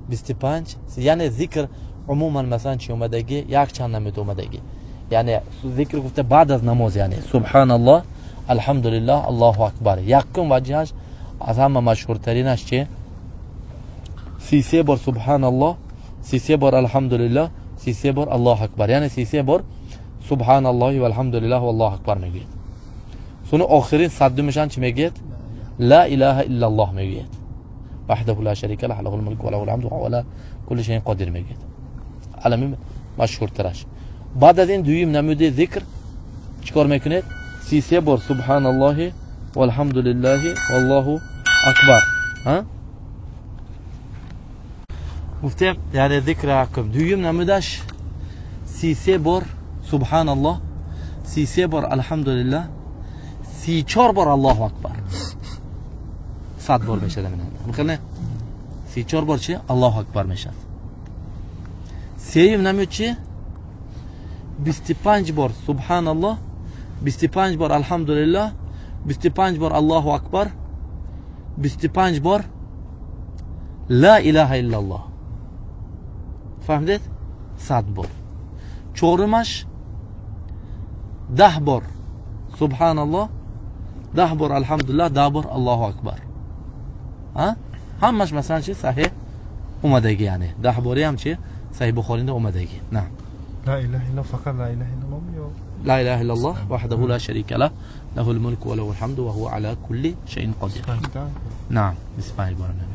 25, яъне зикр умуман масалан чӣ омадагӣ, якчанд намуд омадагӣ. Яъне зикр гуфта баъд аз намоз, яъне субҳаналлоҳ, алҳамдулиллаҳ, аллоҳу акбар. Якум ваҷҳаш аз ҳама машҳуртаринаш чи? 33 бор субҳаналлоҳ, 33 бор алҳамдулиллаҳ, 33 бор аллоҳу акбар. Яъне 33 бор субҳаналлоҳи валҳамдулиллаҳ валлоҳу акбар мегӯяд. Сони охирин саддумашам чӣ мегӯяд? Ла илаҳа иллаллоҳ мегӯяд. Ваҳдаҳу ла шарика лаҳ, лаҳул мулку ва лаҳул ҳамду ва ала кулли шайин қодир мегӯяд. Алами машҳуртараш. Баъд аз ин дуюм намуди зикр чӣ кор мекунед? 33 бор субҳаналлоҳи валҳамдулиллаҳи валлоҳу акбар. Гуфтем, яъне зикр якум. Дуюм намудаш 33 бор субҳаналлоҳ, 33 бор алҳамдулиллаҳ, 34 бор аллоҳу акбар. 100 бор мешавад. Михеле? 34 бор чи? Аллоҳу акбар мешавад. Сеюм намуд чи? 25 бор субҳаналлоҳ, 25 бор алҳамдулиллаҳ, 25 бор аллоҳу акбар, 25 бор ла илаҳа иллаллоҳ. Фаҳмидед? 100 бор. Чорумаш 10 бор субҳаналлоҳ, 10 бор алҳамдулиллаҳ, 10 бор аллоҳу акбар. Ҳамаш масалан чи саҳеҳ омадагӣ, яъне 10 бори ҳам чи саҳеҳ Бухоринда омадагӣ. На. ла илаҳа иллаллоҳ, фақат ла илаҳа иллаллоҳ ё ла илаҳа иллаллоҳ ваҳдаҳу ла шарика лаҳ, лаҳул мулку ва лаҳул ҳамду ва ҳува ала кулли шайин қодир. Наам, 25 бор.